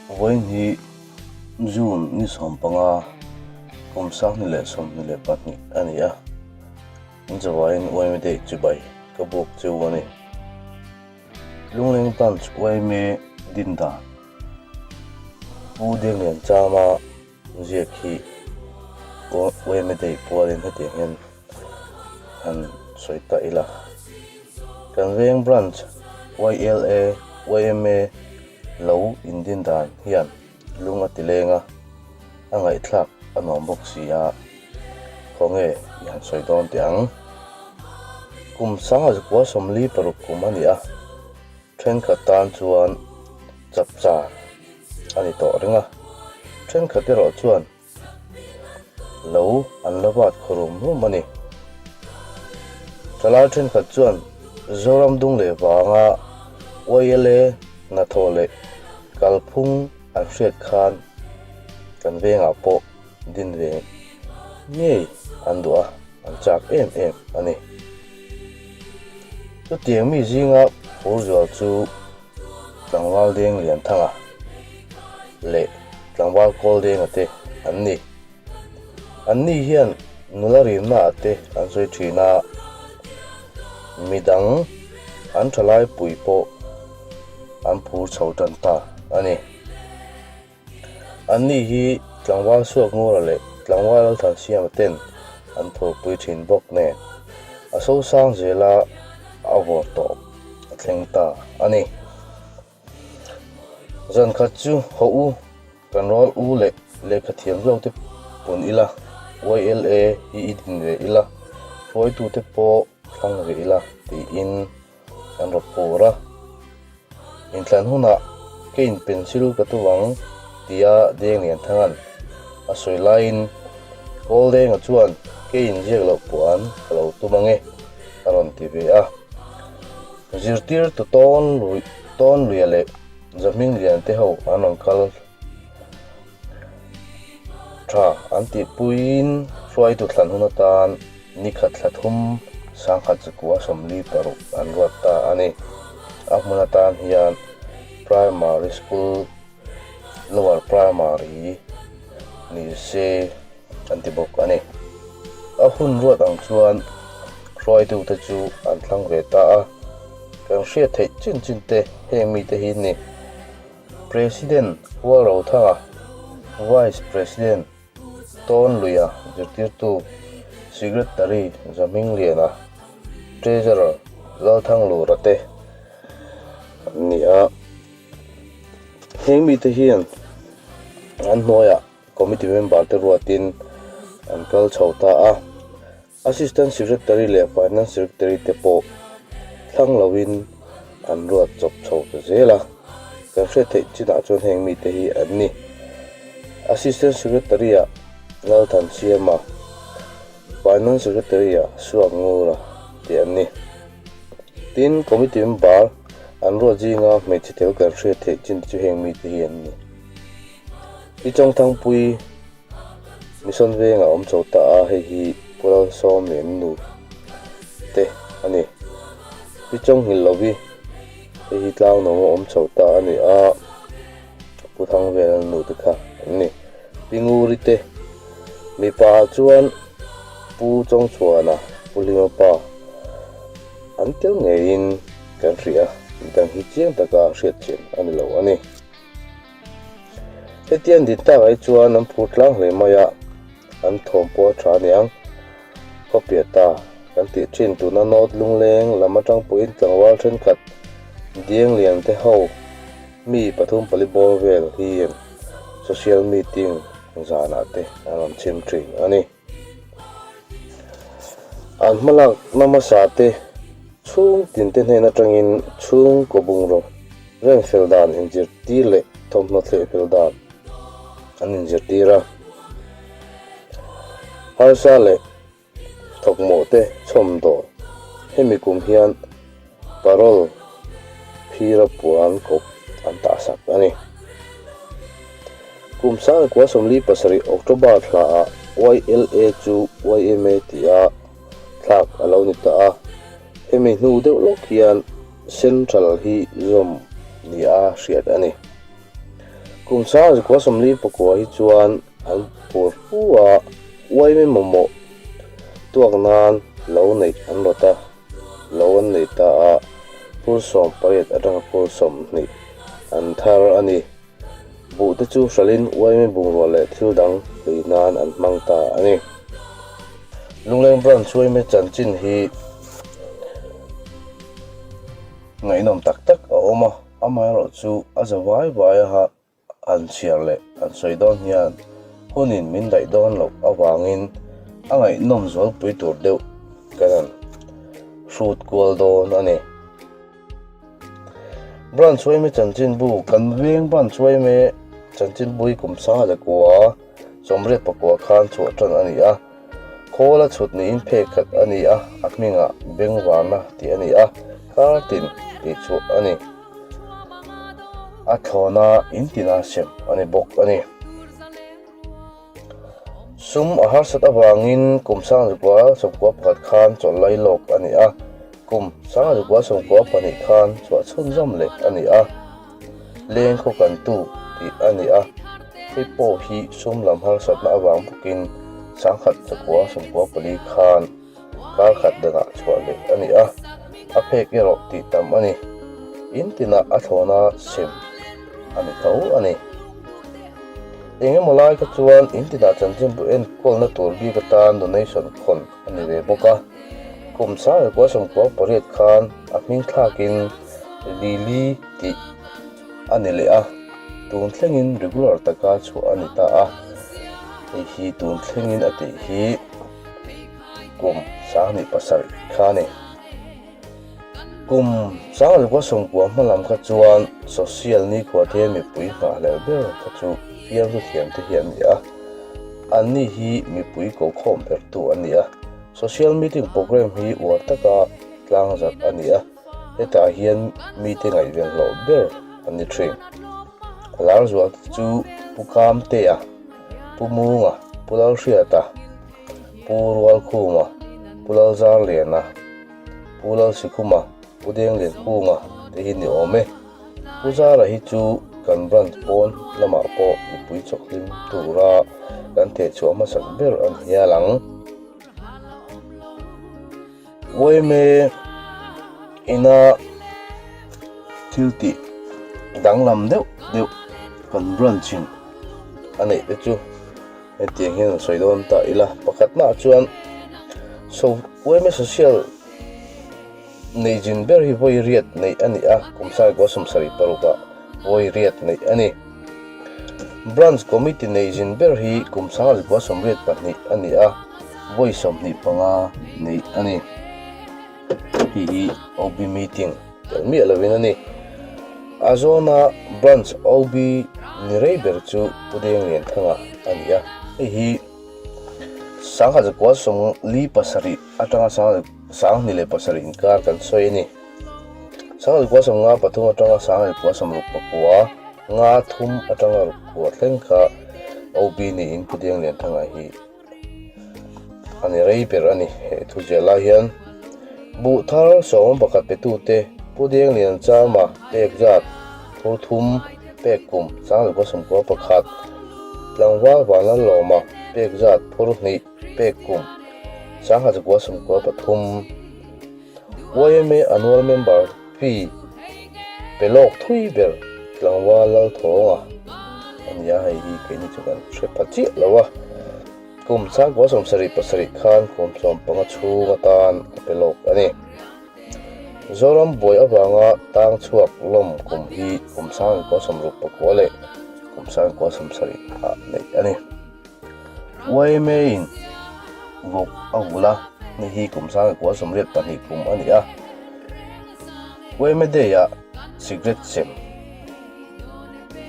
Vawiin hi June ni 15 kum 2022 a ni a, in chawaiin yma Day chibai ka buk cheu a ni. Lungleng Branch yma din dan Pu Denglian Chama ziak hi yma Day pualin hetiang hian han sawi ta ila. Kan veng Branch YLA, yma lo indin dan hian lung a ti leng a, a ngaihthlak a nuam bawk si a, khawnge i han sawi dawn teh ang. Kum 1946 kum a ni a, thenkhat tan chuan chapchar a ni tawh reng a, thenkhat erawh chuan Lo an la vat khaw rum rum a ni. Thalai thenkhat chuan Zoram dung leh vanga YLA hnathawh leh kalphung an hriat khan kan vengah pawh din ve ngei an duh a, an chak em em a ni. Chutiang mi zinga phur zual chu Tlangval Deng Lianthanga leh Tlangval Kawl Denga te an ni. An ni hian nula rimna ah te an sawi thin a, midang an thalai pui pawh an phur chho tan ta a ni. An ni hi Tlangval Suakngura leh Tlangval Lalthansiama ten an phurpui thin bawk nen a sosang zela a vawr tawp a thleng ta a ni. Zan khat chu haw u kan rual u leh lehkha thiam zawk te pun ila, YLA hi i din ve ila, hruaitute pawh thlang ve ila tiin Kan rawt pur a, inthlan hunah ka in pencil ka tu ang tia Denglian Thanga'n a sawi laiin Kawldenga chuan ka in ziak loh puan ka lo tum ange a rawn ti ve a. Zirtirtu tawn lui tawn luia leh Zahming lian te ho an rawn kal Tha an tihpuiin hruaitu thlan hun atan nikhat thla thum 1946 an ruat ta a ni. A hmun atan hian Primary School, Lower Primary ni se an ti bawk a ni. A hun ruat ang chuan hruaitute chu an thlang ve ta a, kan hriat theih chin chin te heng mite hi ni. President Hualrothanga, Vice President Tawnluia zirtirtu Secretary Zahmingliana, Treasurer Lalthanglura te an ni a. Heng mite hian an hnuaiah Committee member te ruatin an kal chho ta a. Assistant Secretary leh Finance Secretary te pawh thlang loin an ruat chawp chho ta zel a, kan hriat theih chinah chuan heng mite hi an ni. Assistant Secretary ah Lalthansiama, Finance Secretary ah Suakngura tih an ni. Tin, Committee member an ruat zinga hmeichhe tel kan hriat theih chin te chu heng mite hi an ni. Pi Chawngthangpuii. Mission vengah awm chho ta a, hei hi Pu Lalsawm leh an nu te a ni. Pi Chawnghilh Lovi, hei hi Tlangnuam a awm chho ta a ni a, Pu Thangvela nu te kha an ni. Pi Nguri te, mipa ah chuan Pu Chawngchhuana, Pu Hlima pa an tel ngeiin kan hria a, midang hi chiang taka hriatchian a ni lo a ni. Hetiang din tak ai chuan an phur tlang hle mai a, an thawm pawh a tha aniang. Khawpiah ta kan tih thin tuna North Lungleng lam atang pawhin tlangval thenkhat Dieng lian te ho mi pathum pali bawr vel hi social meeting zanah te an rawn chhim thin a ni. An hmalakna hmasa te chhung tin te hnen atangin chhungkaw bungraw reng fel dan inzirtir leh thawmhnaw thleh fel dan an inzirtir a. Harsa leh thawkmawh te chhawm dawr hemi kum hian Parole phira puan kawp an tahsak a ni. Kum 1947 October thlaah YLA chu YMA tia thlak a lo ni ta a, hemi hnu deuh lawk hian Central hi zawm nia hriat a ni. Kum 1949 hi chuan an phur fu a, uaime mamawh tuak nan lo neih an rawt a, lo an nei ta a, phur 18 atanga phur 20 an thar a ni. Buh te chu hralhin uaime bungrua leh thil dang lei nan an hmang ta a ni. Lungleng Branch uaime chanchin hi ngaihnawm tak tak a awm a, amaherawhchu a za vai vai a an chhiar leh an sawi dawn hian hunin min daih dawn loh avangin a ngaihnawm zualpui tur deuh kan han hrut kual dawn a ni. Branch Uaime chanchinbu Kan veng Branch Uaime chanchinbu hi kum sanga leh kua 89 khan chhuah tan a ni a, Khawla chhut niin phek khat a ni a, a hmingah Bengvarna tih a ni a, kar tin tih chhuah a ni. A thlawna in tina sem a ni bawk a ni. Sum a harsat avangin kum 1991 khan chawlh lai lawk a ni a, kum 1992 khan chhuah chhunzawm leh a ni a, leng khaw kantu tih a ni a, hei pawh hi sum lam harsatna avang bawkin 1994 khan kar khat danah chhuah leh a ni a, a phek erawh tih tam a ni. In tinah a thlawna sem a ni tho a ni. Eng emaw lai kha chuan in tinah chanchinbu enkawlna tur bik atan donation khawn a ni ve bawk a. Kum 1998 khan a hming thlakin Lily tih a ni leh a, tun thlengin regular taka chhuah a ni ta a. Hei hi tun thlengin a tih hi kum 27 kha a ni. Kum 1990 hma lam kha chuan social nikhua te mipui nghahhlelh ber kha chu fiamthu thiam te hi an ni a, anni hi mipui kokhawm bertu an ni a. Social meeting programme hi uar taka tlangzarh a ni a, hetah hian mite ngaihven hlawh ber an ni thin. A lar zual te chu Pu Kamtea, Pu Munga, Pu Lalhriata, Pu Rualkhuma, Pu Lalzarliana, Pu Lalsikhuma, Pu Dengliankunga te hi ni awm e. Pu Zara hi chu kan branch pawn lamah pawh mipui chawkhlim tura kan thehchhuah hmasak ber a ni hial ang. Uaime ina thil tih danglam deuh deuh kan branch in a neih te chu hetiang hian an sawi dawn ta ila. Pakhatnaah chuan so uaime social nei zin ber hi vawi riat neih a ni a, kum saikua 76 ah vawi riat neih a ni. Branch Committee nei zin ber hi kum 1982 a ni a, vawi 25 neih a ni. Hei hi OB meeting tel miah lovin a ni. A zawna Branch OB ni rei ber chu Pu Denglianthanga a ni a, hei hi 1947 atanga 2007 inkar kan sawi a ni. 1953 atanga 1969 nga thum atanga ruk kua thleng kha OB niin Pu Denglianthanga hi a ni rei ber a ni. He thu ziah lai hian buh thar 11 petute Pu Denglianchama pek zat phur thum pek kum 1991 tlangval Vanlalawma pek zat phur hnih pek kum 1993 YMA Annual Member fee pe lawk thui ber tlangval Lalthawnga a ni a, hei hi keini chu kan hre pha chiah lo a, kum 1977 khan kum 15 chhung atan a pe lawk a ni. Zoram buai avanga tang chhuak lawm kum hi kum 1969 leh kum 1970 ah neih a ni. YMA in vawk a vul a, hei hi kum 1982 kum a ni a. YMA Day ah cigarette sem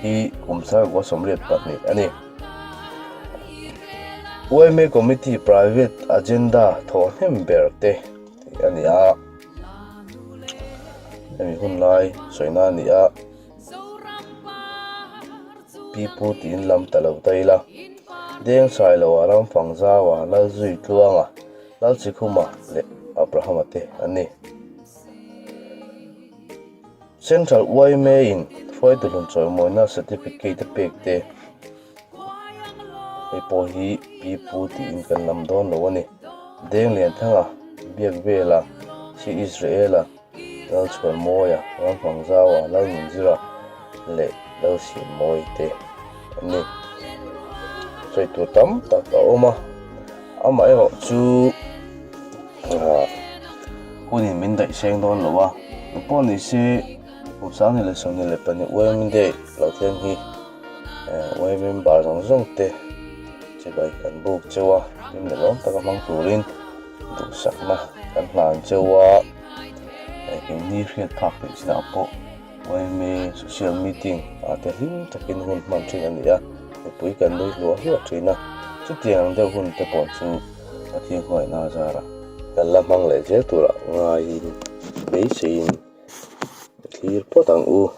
hi kum 1982 a ni. YMA Committee Private Agenda thawh hnem ber te tih a ni a, hemi hun lai sawina a ni a. Pipu tiin lam ta lo ta ila. Deng Sailoa, Ramfangzaua, Lalzuitluanga, Lalchikhuma leh Abrahama te an ni. Central YMA in. Hruaitu hlun chawimawina certificate a pek te hei pawh hi pi pu tiin kan lam dawn lo a ni. Denglianthanga, Biakvela, Si Israela, Lalchhuanmawia, Ramhmangzaua, Lalnunzira leh Lalsiammawi te an ni. Sawi tur tam tak a awm a, amaherawh chu hunin min daih seng dawn lo a, engpawh ni se kum sang ni leh 22 UMD lo thleng hi UMD member zawng zawng te chibai kan buk cheu a, hlim leh lawm taka hmang turin duhsakna kan hlan cheu a, keini hriat phak theih chinah pawh YMA social meeting ah te hlim takin hun hman thin a ni a, mipui kan nui hluah hluah thin a, chutiang ang deuh hun te pawh chu Pathian hmangaihna a zarah kan la hmang leh zel turah ngaiin beiseiin thlir phawt ang u.